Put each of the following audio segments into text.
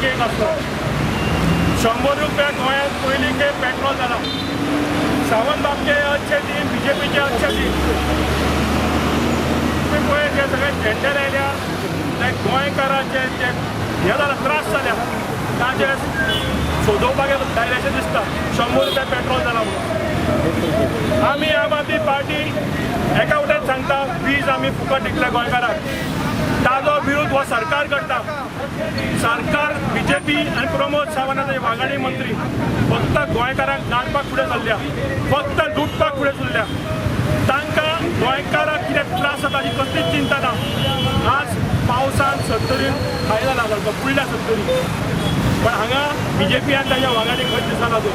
सारकी एक आसलो. 100 रुपया गोंयांत पयली खेप पेट्रोल जाला. सावंत बाबचे अच्छे दिन, बीजेपीचे अच्छे दिन. तुमी पळय, जे सगळे झेंडे लायल्या ते गोंयकाराचे जे हे जाला, त्रास जाल्या, ताजे सोदोवपाक लायले अशें दिसता, 100 रुपया पेट्रोल जाला म्हणून. आमी आम आदमी पार्टी एका वटेन सांगता, वीज आमी फुकट दितले गोंयकाराक. ताजो विरोध हो सरकार करता. सरकार बीजेपी आनी प्रमोद सावंत वाघाडी मंत्री फक्त गोंयकारांक गाडपाक फुडें सरल्या, फक्त लुटपाक फुडें सरल्या. तांकां गोंयकाराक कितें त्रास जाता ताची कसलीच चिंता ना. आज पावसान सत्तरीन खाय जाला सारको, बुडल्या सत्तरी, पण हांगा बीजेपी आनी ताच्या वांगडी खंयच दिसना तो.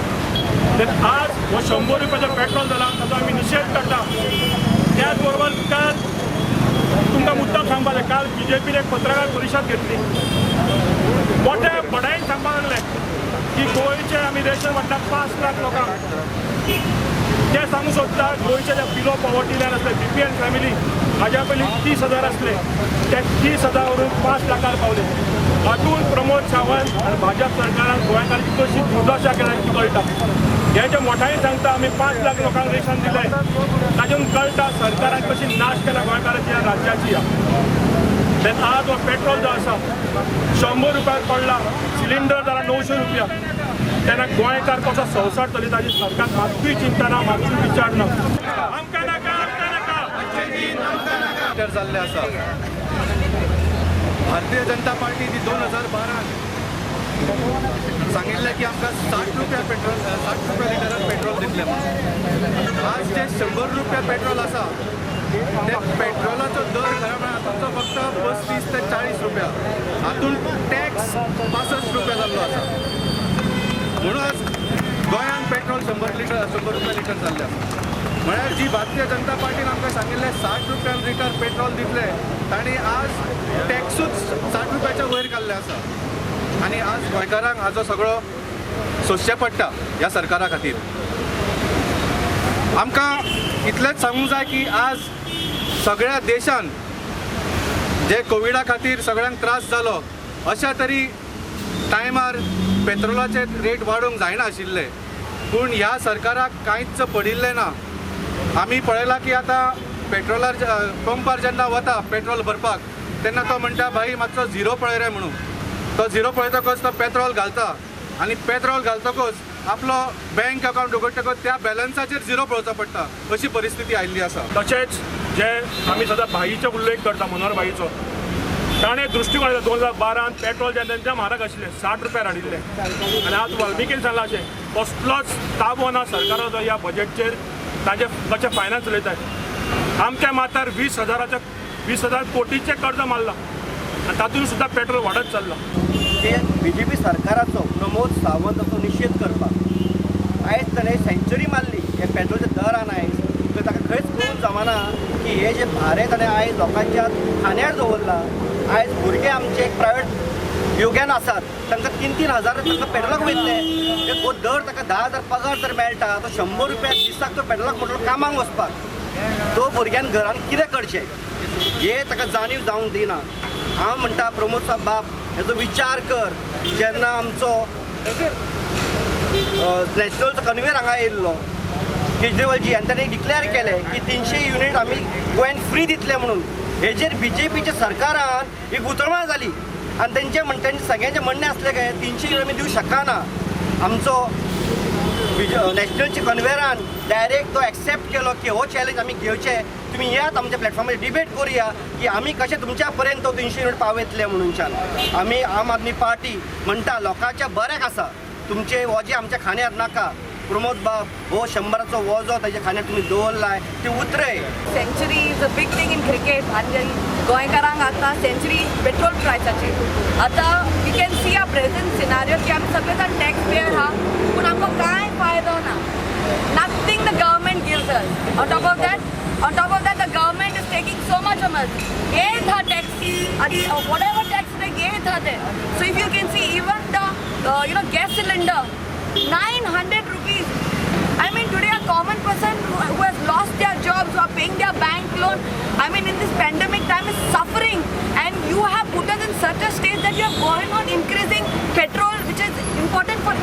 तर आज हो 100 रुपयाचो पेट्रोल जाला, ताचो आमी निशेध करता. त्याच बरोबर काल तुमकां मुद्दाम सांगपाक जाय, काल बीजेपीन एक पत्रकार परिशद घेतली. मोठ्या बडायेन सांगपाक लागले की गोंयचे आमी रेशन वांट्टा 5 लाख लोकांक. ते सांगू सोदता, गोंयचे जे बिलो पॉवर्टी लायन आसले, बीपीएल फॅमिली, हाज्या पयलीं 30,000 आसले, ते 30,000 वरून 5 लाखार पावले. हातून प्रमोद सावंत आनी भाजप सरकारान गोंयकारांची कशी दुर्दशा केल्या ती कळटा. हे जे मोठ्यानी सांगता, आमी 5 लाख लोकांक रेशन दिले, तातून कळटा सरकारान कशी नाश केला गोंयकाराची, ह्या राज्याची. तेन्ना आज हो पेट्रोल जो आसा 100 रुपयार पडला, सिलिंडर जाला 900 रुपया. तेन्ना गोंयकार कसो संवसार चलयता ताची सरकार मातूय चिंता ना, मातूय विचार ना. आमकां नाका, आमकां नाका. लिटर जाल्ले आसा. भारतीय जनता पार्टी ती 2012त सांगिल्लें की आमकां 60 रुपया पेट्रोल, 60 रुपया लिटरान पेट्रोल दितले म्हणून. आज जे 100 रुपया पेट्रोल आसा, ते पेट्रोलाचो दर खरें म्हळ्यार आतांचो फक्त 35 ते 40 रुपया. हातूंत टॅक्स 65 रुपया जाल्लो आसा. म्हणून आज गोंयांत पेट्रोल 100 लिटर, 100 रुपया लिटर जाल्लें आसा. म्हळ्यार जी भारतीय जनता पार्टीन आमकां सांगिल्लें 60 रुपयान लिटर पेट्रोल दितले, तांणी आज टॅक्सूच 60 रुपयाच्या वयर काडले आसा आनी आज गोंयकारांक हाजो सगळो सोंसचें पडटा ह्या सरकारा खातीर. आमकां इतलेंच सांगूंक जाय की आज सगळ्या देशान जे कोविडा खातीर सगळ्यांक त्रास जालो, अशा तरी टायमार पेट्रोलाचे रेट वाडोवंक जायना आशिल्ले, पूण ह्या सरकाराक कांयच पडिल्लें ना. आमी पळयलां की आतां पेट्रोलार, पंपार जेन्ना वता पेट्रोल भरपाक, तेन्ना तो म्हणटा, "भाई, मातसो झिरो पळय रे" म्हणून. तो झिरो पळयतकच तो पेट्रोल घालता आनी पेट्रोल घालतकच आपलो बँक अकावंट उगडटकच त्या बॅलन्साचेर झिरो पळोवचो पडटा, अशी परिस्थिती आयिल्ली आसा. तशेंच जे आमी सदां भाईचो उल्लेख करता, मनोहर भाईचो, ताणें दृश्टिकोन 2012त पेट्रोल जेन्ना तेंच्या म्हारग आशिल्लें, 60 रुपयार हाडिल्लें. आनी आज वाल्मिकीन सांगलां, अशें कसलोच ताबो ना सरकाराचो ह्या बजेटचेर. ताजें कशें फायनान्स चलयतात. आमच्या माथ्यार 20 हजाराच्या, 20,000 कोटीचें कर्ज मारलां आनी तातूंत सुद्दां पेट्रोल वाडत चल्लां. ते बीजेपी सरकाराचो, प्रमोद सावंताचो निशेध करपाक आयज ताणें सेंचुरी मारली हे पेट्रोलच्या दरान. आयज तर ताका खंयच कळून जमना की हे जे भारे ताणें आयज लोकांच्या खांद्यार दवरला. आयज भुरगे आमचे एक प्रायवेट योग्यान आसात, तांकां 3-3 हजार तांकां पेट्रोलाक वयतले. ते हो दर ताका 10,000 पगार जर मेळटा, तो 100 रुपया दिसाक तो पेट्रोलाक म्हणटलो कामाक वचपाक. तो भुरग्यान घरान कितें करचें हे ताका जाणीव जावंक दिना. हांव म्हणटा, प्रमोद साहेब बाब, हेजो विचार कर. जेन्ना आमचो नॅशनल कन्वेनर हांगा येयल्लो केजरीवालजी, आनी ताणें डिक्लेअर केलें की 300 युनीट आमी गोंयान फ्री दितले म्हणून, हेजेर बीजेपीच्या सरकारान एक उतळमाळ जाली आनी तेंचे म्हण तेंचे सगळ्यांचें म्हणणें आसलें काय 300 युनीट आमी दिवंक शकना. आमचो नॅशनलच्या कन्वेनरान डायरेक्ट तो एक्सेप्ट केलो की हो चॅलेंज आमी घेवचे, तुमी येयात, आमच्या प्लॅटफॉर्मार डिबेट करुया की आमी कशें तुमच्या पर्यंत तो 300 युनीट पावयतले म्हणूनच्यान. आमी आम आदमी पार्टी म्हणटा, लोकांच्या बऱ्याक आसा. तुमचे वोजे आमच्या खांद्यार नाका. प्रमोद बाब, हो 100राचो वोजो ताच्या खांद्यार तुमी दवरलाय ती उतरय. Century is a big thing in cricket आनी गोंयकारांक आतां सेंचुरी पेट्रोल प्रायसाची. आतां we can see a present scenario की आमी सगळे जाण टॅक्स पेयर आहा, पूण आमकां कांय फायदो ना. Nothing the government gives us. On top of that, the government is taking so much from us. ये था टैक्स, whatever tax they ये था ते. So if you can see, even the gas cylinder, ₹900. I mean, today a common person who has lost their jobs, who are paying their bank loan, I mean, in this pandemic time is suffering. And you have put us in such a state that you have gone on increasing petrol. is important for